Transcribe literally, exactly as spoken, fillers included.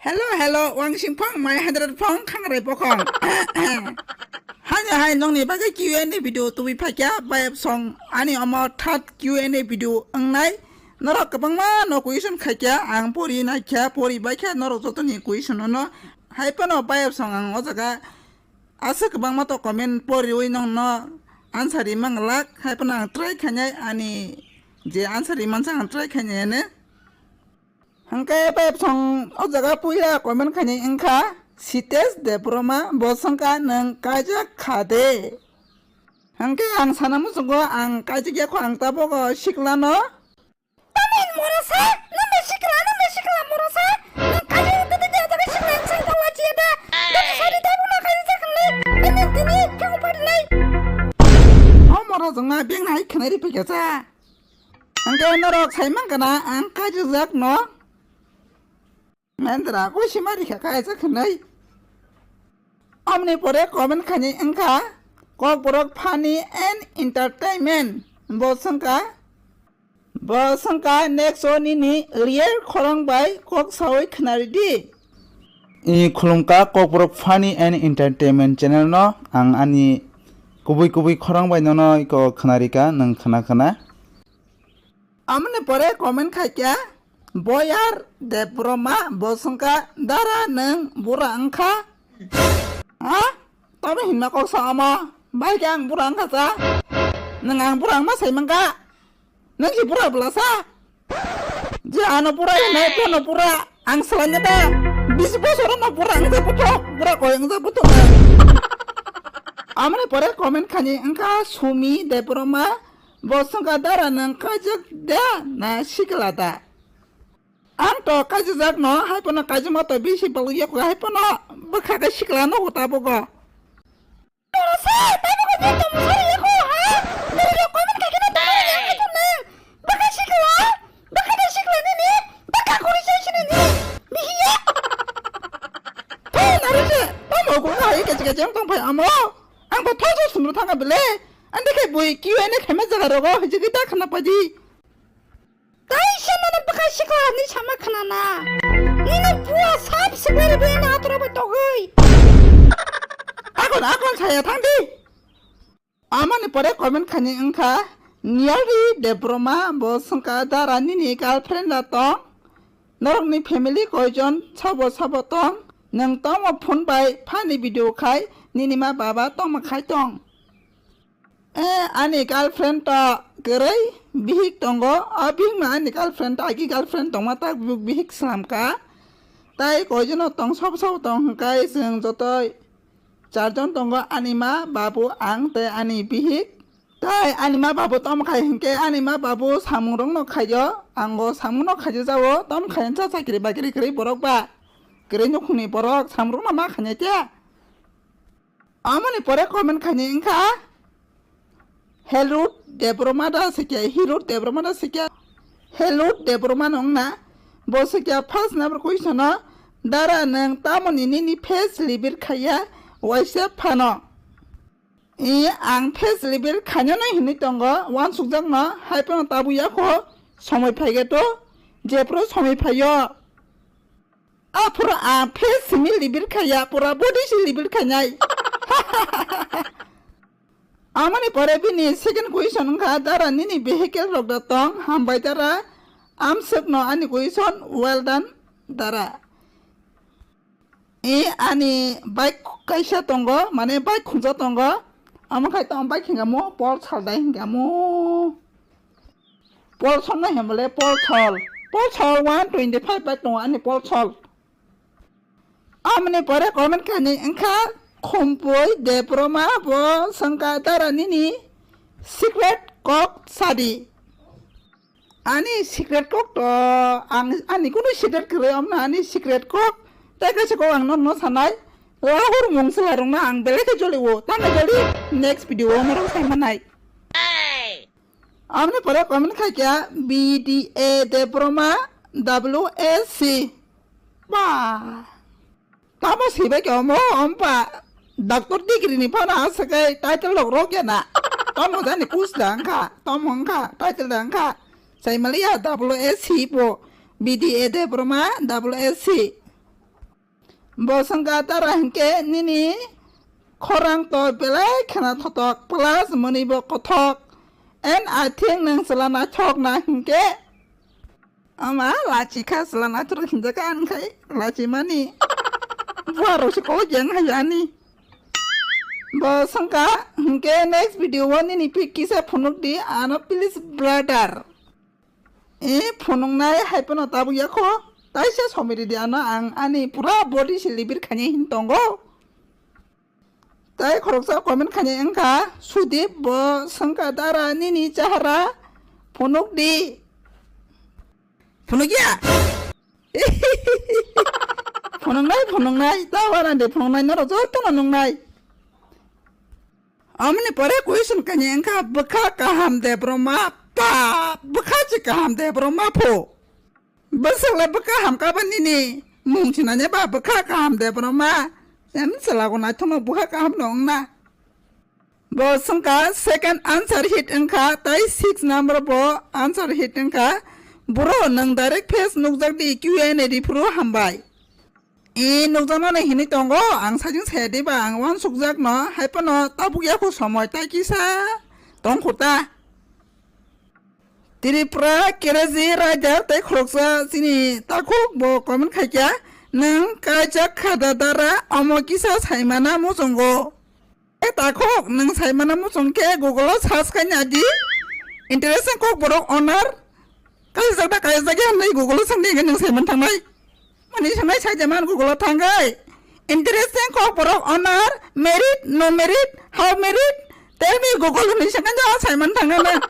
Hello, hello, wangsing phang, my hundred phang, khangrai pokhong. Hanya hai nongni bagwi Q and A video tubui phaikya, bayap song ani omo third Q and A video wngnai. Norok kwbangma no question khaikya, ang pori naikya, pori baikya norok jotoni question no. Hai phano bayap song ang o jaga aswk kwbangma to comment poriwi nongno answer ri manglak, hai phano ang try khainai ani je answer ri mansa ang try khainai ene. Hwnkhe bayap song o jaga puila comment khainai wngkha, Sitesh Debbarma, bo swngkha nwng kaijak kha de? Hwnkhe ang sana muchungo ang kaijak ya kho, ang tabuk o siklano. Tamin morasa, nang bai sikla, nang bai sikla morasa, nang kaijak tete dia jaga sikla yang sing tong lachi ada. Dati sari tabuk na kaijak kha le, ini tini kang pari lai. O mora jongma beng nai khnai ri pika cha. Hwnkhe norok sai mankha na ang kaijak no. Mendra ko sima rikha kaijak khnai. Amni pore comment khainai wngkha, Kokborok funny and entertainment. Bo swngkha, bo swngkha next o nini real khorang bai kok sawi khnari di. I khulumkha Kokborok funny and entertainment channel no, ang ani kubui kubui khorang bai nono iko khnarika, nwng khna khna. Amoni pore comment khaikya, Boyar Debbarma, bo swngkha, dara nwng bura wngkha? Ha? Tamo hinma kok sa omo? Bai khe ang bura wngkha cha? Nwng ang bura wngma sai mankha? Nwng si bura bwla sa? Je ano bura hinai, bono bura. Ang swlanya da. Bisi bosor no bura wngja buthok, bura koi wngja buthok. Amoni pore comment khainai wngkha Sumi Debbarma, bo swngkha, dara nwng kaijak da na sikla da? Ang to kaijak no, hai phano kaijak ma to bisi balwi ya kho, hai phano bwkha khe sikla no tabuk o. Toro se, tabuk o je tamo sari ya kho, ha? Nini rok comment khaikhe no tamo ya khe tong nang. Bwkha sikla, bwkha de sikla nini, bwkha khuri se sini nini. Bihiya. Thai nari se, tamo ko hai kachi kachi ang tong phai amo. Ang bo thojo sumru thanga bele. Ang de khai bui Q and A khaima jaga rogo, hijiki da khana paji. Kaisa nono bwkha sikla hinwi sama khna na. Nini bua sap sikla rwdi ani atoro bai togwi. Akon, akon saya thang di. Amoni pore comment khainai wngkha, Niyari Debbarma, bo swngkha, dara nini girlfriend da tong? Norokni family koijon, sabo sabo tong? Nwng tamo phone bai funny video khai nini ma baba tongma khai tong? Eh, ani girlfriend to kwrwi bihik tongo. O bihik no ani girlfriend to agi girlfriend tongma ta bihik slamka. Tai koijono tong sobo sobo tong hwnkhe chwng jotoi charjon tongo, ani ma, babu, ang tei ani bihik. Tai ani ma babu tamo khai hwnkhe ani ma babu samung rokno khaio, ango samung no khaio jao, tamo khai cha chakri bakri kwrwi borok ba kwrwi nukhungni borok samung rokno ma khainai khe. Amoni pore comment khainai wngkha, Herod Debbarma da sikya, Herod Debbarma da sikya, Herod Debbarma no wngna, bo sikya first number question o, dara nwng tamoni nini face reveal khaiya waisa phano? I ang face reveal khainani hinwi tongo, wansukjakno, hai phano tabuk ya kho, somoi phaigeto, jephru somoi phaio. Aphuru ang face simi libir khaya, pura body si libir khainai. Amoni pore bini second question wngkha, dara nini vehicle rok da tong? Hambai dara, amswkno ani question, well done dara. E ani bike kaisa tongo, mane bike khungsa tongo, amo khai tong bike hinga mo, Pulsar dai hinga mo. Pulsar no hemle Pulsar. Pulsar one twenty five bai tongo ani Pulsar. Amoni pore comment khainai wngkha Khumpui Debbarma bo swngkha dara nini secret kok sadi. Ani secret kok to ang ani kunu secret kwrwi omna ani secret kok. Tai kaisa kok ang nono sanai. Lahur mung sala rungna ang belai khe joli o. Tangka joli next video o norok sai manai. Amni pore comment khai kya B D A Debbarma W S C. Ba. Tamo sibai kya omo ompa. Doctor degree ni phano asakai title log rok ya na. Tamo jani kus da angkha. Tamo angkha. Title da angkha. Sai maliya W S C po. B D A Debbarma W S C. Bo swngkha dara hinkhe nini khorang to belai khena thotok plus monibo kothok. And I think nwng chwla naithok na hinkhe. Ama lachi kha chwla naithok hinjak ani khai lachi mani. Buarok se kok yang hai ani. Bo swngkha hinkhe next video o nini pic kisa phunuk di ano please brother. E phunuknai hai phano tabuk yakho taisa somiri di ano ang ani pura body se libir khani hin tongo. Tai khoroksa comment khani wngkha Sudip bo swngkha dara nini chahara phunuk di. Phunukya? Phunuknai phunuknai ta wana de phunuknai norok jotono nungnai. Amoni pore question kani wngkha bwkha kaham de broma pa bwkha chi kaham de broma pho. Bwswkle bwkha hamkha ba nini mung sinane ba bwkha kaham de broma. Em chwlago naithokno bwkha kaham no wngna. Bo swngkha second answer hit wngkha tai six number bo answer hit wngkha. Bro nwng direct face nukjak di Q and A riphuru hambai. E nukjaknani hinwi tongo, ang sajing saya diba, ang uansukjakno, hai phano tabuk yakho somoi tai kisa tongkhu ta. Tripura Keraji Rider tei khoroksa chini takhuk bo comment khaikha, nwng kaijak kha da dara, omo kisa saimana muchungo. E takhuk, nwng saimano muchung khe Google o search khaina di. Interesting Kokborok owner. Kaijak da kaijak ya hinwi Google o swngdi hwnkhe nwng saiman thangnai. Mani sanai sai jaman Google o thangwi. Interesting Kokborok owner, married, no married, how married? Tell me Google hinwi swngkha saiman thangnai.